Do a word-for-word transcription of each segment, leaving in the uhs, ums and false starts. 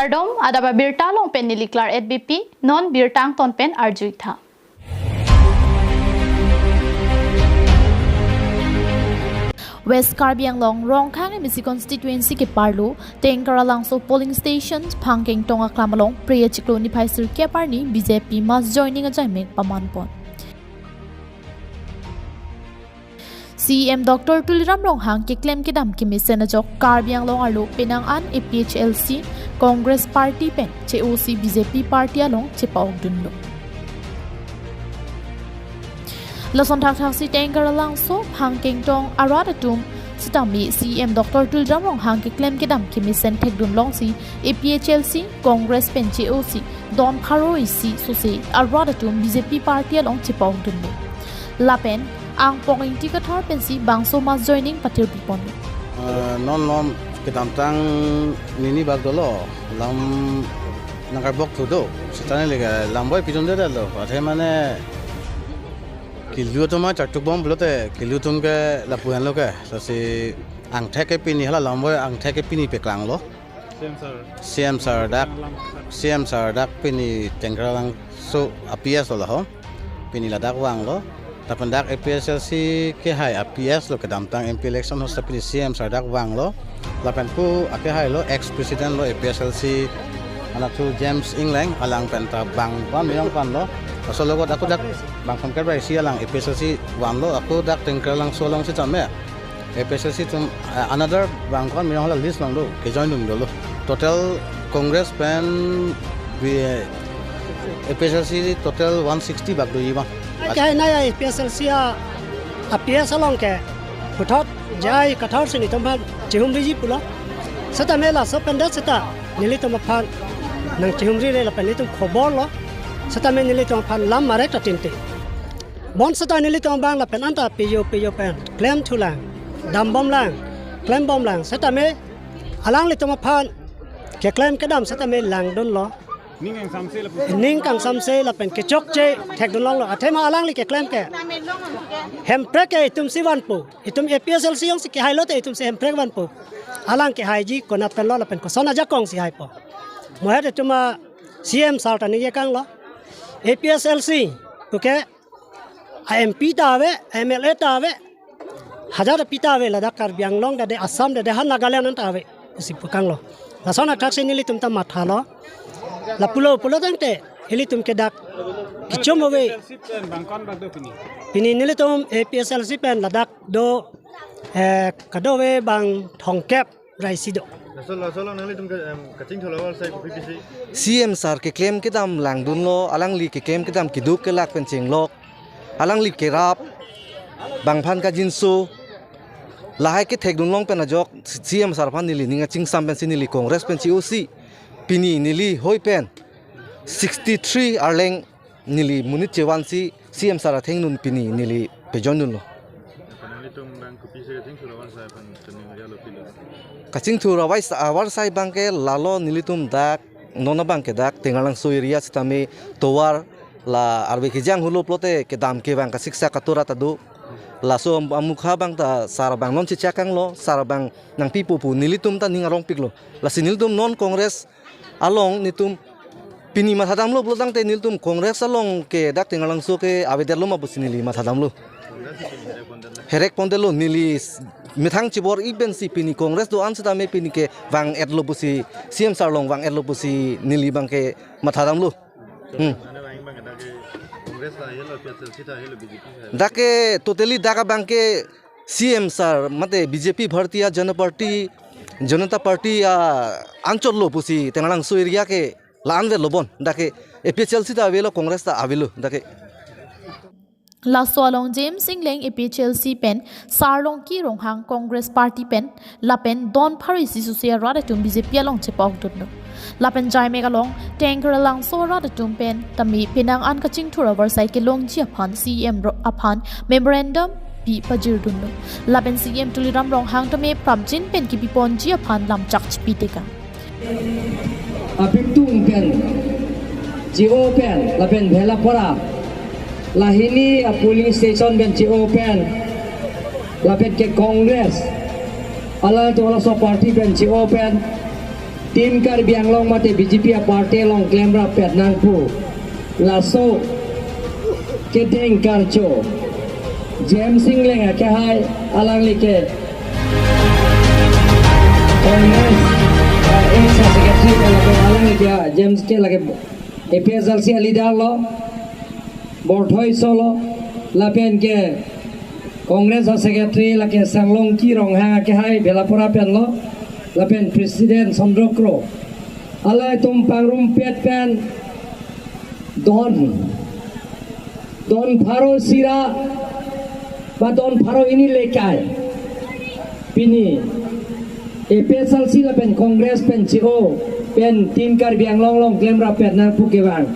Kardom, adap abirta along pen neli Claret Beypi, non birta angton pen arju-ik tha. West Karbi Anglong Rongkhang M A C constituency keparlo Tengkaralangso polling station Phangkengtong aklam along Phre achiklo niphai sirkep arni B J P mass joining ajaimek pamanpon. C E M Doctor Tuliram Ronghang keklem kedam kemesen ajok Karbi Anglong arlo penang an A P H L C Congress Party pen che-o si B J P Party along chepa-okdunlo. Lason thakthaksi Tengkaralangso Phangkengtong arat atum sitame C E M Doctor Tuliram Ronghang keklem kedam kemesen thekdun longsi A P H L C Congress pen che-o si don pharo isi sose arat atum B J P Party along chepa-okdunlo. Lapen Angpong Ingti Kathar pensi bangso mass joining pathir piponlo. Eh, non non kedamtang nini bak dolo, lam nangkarbok thu do. Seta neli ke lam boi pidun de lo. Athe mane kelu atum ma chartuk bom pulote kelu atum ke lapu henlo ke. Lasi angthek ke pini hala lam boi angthek ke pini peklanglo. C M sir. C M sir dak, Tengkaralangso. C M sir dak pini Tengkaralangso a P S lo laho. Pini ladak vanglo. Lapen dak A P H L C kehai a P S lo kedamtang M P election hosta pini C M sir dak vanglo. Lapen pu akehai lo ex president lo A P H L C anatthu James Engleng alang pen ta bang van meyong pan lo. Laso logot ako dak bang thomkep ra isi alang A P H L C vanlo ako dak Tengkaralangso along sitame A P H L C atum, eh, another bang ko-an meyong hala list lang do, kejoin dun dolo. Total Congress pen bi-, A P H L C total one sixty bak do iba. Ai, kehai nai A P H L C a, a P S along ke puthot jai kathar si nelitum aphan chihumriji pulo. Seta me laso pen dak seta nelitum aphan nangchihumri re lapen nelitum khobor lo. Seta me nelitum aphan lam marek ta tinte. Bonseta nelitum abang lapen anta pejo pejo pen klem thulang, dambomlang, klembomlang. Setame alanglitum aphan keklem kedam setame langdunlo. Ning kangsamse lapen, ning kangsamse lapen kechokche thekdunlonglo. Athema alangli keklem ke Hemprek ke itum si vanpo. Itum A P H L C jongsi kehailo te itum si Hemprek vanpo. Alang kehaiji konat penlo lapen koson ajakong si haipo. Mohet itum a C M sir ta ningje kanglo. A P H L C puke a M P ta ave, a M L A ta ave, hajar api ta ave, ladak Karbi Anglong dade, Assam dade, ha Nagaland an ta ave, pusi pu kanglo. Lason athak si nelitum ta mathalo. Lapulo pulo tangte, ilitum ke dak kechom ave. Pini nelitum A P H L C pen ladak do, eh, kadokave bang thomkep ra isi do. Laso, laso along nanglitum ke, em, kachingthurlo asai kopi pisi? C M sir keklem kedam langdunlo, alangli keklem kedam keduk kelak pen chenglok, alangli kerap, bang aphan kajinso, lahai kethekdunlong pen ajok, C M sir aphan neli ning kachingsam pensi neli Congress pen che-o si, pini neli hoi pen sixty three arleng neli monit chevansi C M sir athengno pini neli pejoindunlo. Apa nanglitum bang kopisi kachingthur avarsai aphan kaning ya lo pilo? Kachingthur avarsai, avarsai abangke lalo nelitum dak non abangke dak Tengalangso area sitame tovar la arve kejang hulo pulote kedam kevang kasiksak atura ta do. Laso am-, amukha abang ta sir abang non chechak kanglo, sir abang nangpipo pu nelitum ta ning arongpiklo. Lasi nelitum non Congress along nelitum pini mathadamlo pulo tangte nelitum Congress along ke dak Tengalangso ke avedetlo ma pusi neli mathadamlo. Herek pondetlo neli s-, methang chibor-i pensi pini Congress do-an sitame pini kevang-etlo pusi C M sir along vang-etlo pusi neli abangke mathadamlo. Hmm. Dak ke totally dak abangke C M sir mate B J P Bharatiya Janata Party, Janata Party a anchotlo pusi Tengalangso area ke la-an vetlo bon. Dak ke A P H L C ta avelo, Congress ta avelo dak ke. Laso along James Engleng A P H L C pen, Sarlongki Ronghang Congress Party pen, lapen don pharo isi sose arat atum B J P along chepokdunlo. Lapen jaimek along Tengkaralangso arat atum pen tame penang an kachingthur avarsai kelongji aphan C M ro-, aphan memorandum pi pajirdunlo. Lapen C M Tuliram Ronghang tame prapjin pen kepiponji aphan lamchak chipitekang. Apitung pen, G O pen, lapen Bhelapara, lahini a polling station pen G O pen, lapen ke Congress, alangtum laso party pen G O pen, Team Karbi Anglong mate B J P a party along klemrap pet nangpu. Laso kedeng karcho James Engleng akehai, alangli ke Congress, uh, ex secretary, alangli ke James ke lake A P H L C a leader lo, Borthoi solo, lapen ke Congress a secretary lake Sanglongki Ronghang akehai Bhelapara pen lo, lapen President Sondro Kro. Alangtum pangrumpet pen don, don pharo sira, ba don pharo hini lekai. Pini A P H L C lapen Congress pen chi-o pen Team Karbi Anglong along klemrap pet nangpu kevang.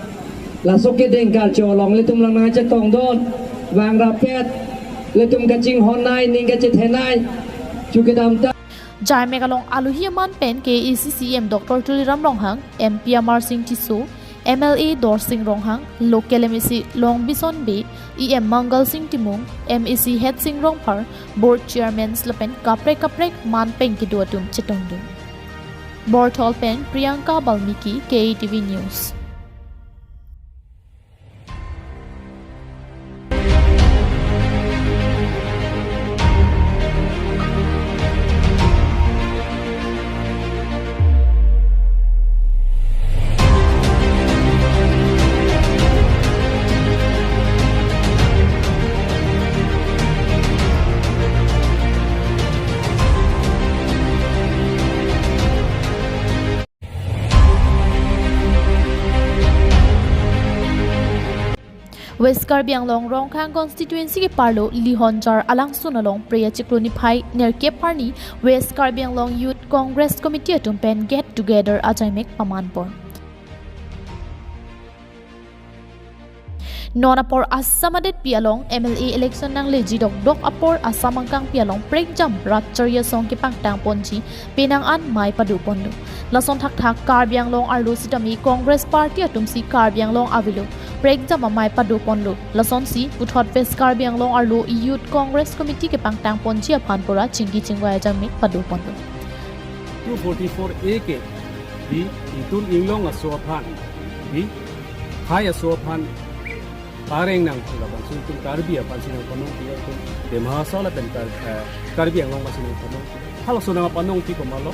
Laso kedeng karcho along ilitum lang nangchetongdun, vangrap pet, ilitum kachinghonnei, ning kachethenei, chu kedamtang. Jaimek along alohi aman pen K A A C C E M Doctor Tuliram Ronghang, M P Amarsing Tisso, M L A Dorsing Ronghang, local M A C Longbison Bey, E M Mangalsing Timung, M A C Headsing Rongphar, board chairmans lapen kaprek kaprek man pen kedo atum chetongdun. Borthol pen Priyanka Balmiki, K A T V News. West Karbi Anglong Rongkhang constituency keparlo Lihonjar alangsun along Phre achiklo niphai nerkep arni West Karbi Anglong Youth Congress Committee atum pen get together ajaimek pamanpon. Non apor Assam adetpi along M L A election nangleji dokdok apor Assam angkangpi along prekjam rat charli asong kepangtangponji penang an mei padoponlo. Lason thakthak Karbi Anglong arlo sitame Congress Party atumsi Karbi Anglong avelo prekjam amei padoponlo. Lasonsi puthot West Karbi Anglong arlo Youth Congress Committee kepangtangponji aphan pura chingki chingvai ajaimek padoponlo. Two forty-four A ke di itum inglong aso aphan, di hai aso aphan pareng nangpu labangso itum Karbi aphansi nangpanongpi, itum Dima Hasao lapen Kar-, eh, Karbi Anglong aphansi nangpanongpi. Halaso nangpanongpi komatlo,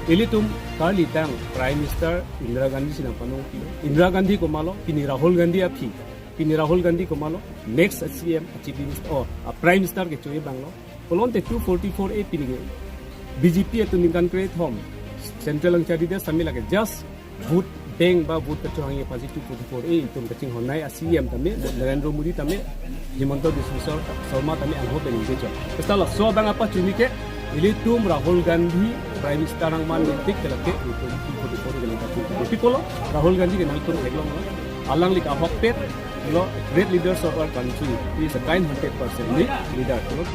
ilitum karlitang Prime Minister Indira Gandhi si nangpanongpi. Indira Gandhi komatlo, pini Rahul Gandhi aphi. Pini Rahul Gandhi komatlo, next C M, Chief Minister, oh, a Prime Minister kecho-e abanglo. Pulote two forty-four A pini ke B J P atum ningkan krethom Central angchari det sitame lake just vote bank ba vote kachehangji aphansi two forty-four A itum kachinghonnei, a C M tame Narendra Modi tame, Himanta Biswa Sar-, Sarma tame angho pen ingkecho. Seta laso abang apachumi ke ilitum Rahul Gandhi Prime Minister nangman ningtik ke lake itum two forty-four A ke nangkachung. Pi apotlo, Rahul Gandhi ke nangtum theklonglo. Alangli ke ahokpet lo, great leaders of our country. He is a kind-hearted person, le-, leader lo.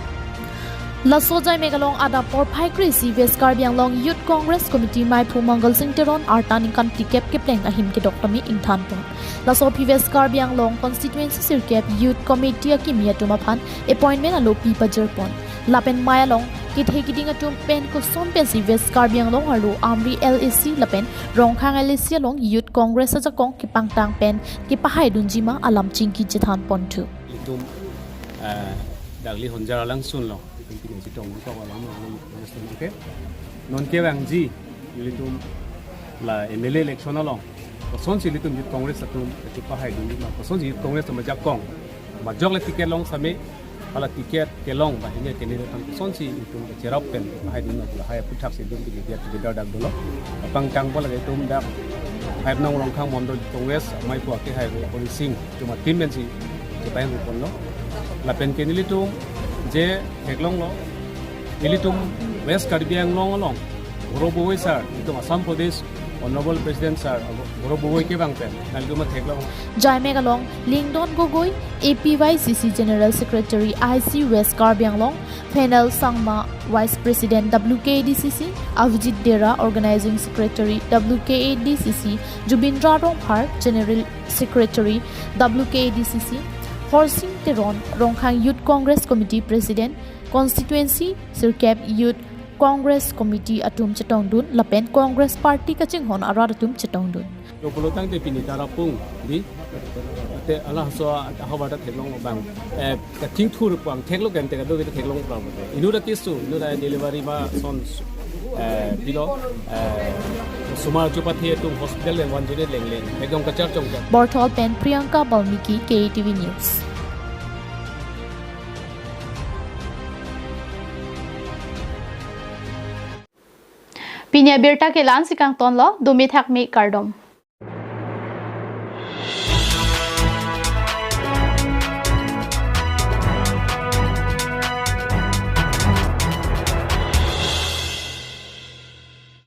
Laso ajaimek along adap porphai kre-isi West Karbi Anglong Youth Congress Committee meiphu Mangalsing Teron arta ningkan phlikep kepleng ahim kedok tame ingthanpon. Laso aphi West Karbi Anglong constituency sirkep Youth Committee akimi atum aphan appointment alopi pajirpon. Lapen mei along kethe kiding atum pen koson pensi West Karbi Anglong arlo Amri L A C lapen Rongkhang L A C along Youth Congress ajakong kepangtang pen kepahaidunji ma alam chingki chethanponthu. Itum, eh, dak Lihonjar alangsun lo. Itum pini chetong kok alam lo, lo, lo, lo, lo, ke. Non kevangji, ilitum la M L A election along. Kosonsi ilitum Youth Congress atum kepahaidunji ma, kosonsi Youth Congress atum ajakong majok le ticket long sitame, hala ticket kelong ba hini kene aphan kosonsi itum kecherap pen pahaidun ma pu lahai aputhak si itum pini get together dak dolo. Pangtangpo lake itum dak five nong Rongkhang Mondol Congress meiphu akehai Hori Sing itum a-team pensi chepangruponlo. Lapen ke nelitum je theklonglo, nelitum West Karbi Anglong along Gaurav Gogoi sir, itum Assam Pradesh Honorable President sir, Gaurav Gogoi kevang pen nelitum theklong. Ajaimek along Lingdon Gogoi, A P Y C C General Secretary I C West Karbi Anglong, Phenel Sangma, Vice President W K A D C C, Avijit Dera, Organizing Secretary W K A D C C, Jubindra Rongphar, General Secretary W K A D C C, Horsing Teron, Rongkhang Youth Congress Committee President, Constituency Sirkep Youth Congress committee atum chetongdun lapen Congress party kachinghon arat atum chetongdun. Lo pulo tangte pini Tarapung di, te halaso ahavar ta theklong abang, eh, kathingthur pang theklo kan te kado kita theklong pang. Inut akeso, inut a delivery ma son, eh, pilo, eh, osomar chupathe atum hospital le one zero eight lengleng, ekdom kacharchong char. Borthol pen Priyanka Balmiki, K T V News. Pini abirta ke la-ansi kangtonlo, dumi thakmi, kardom.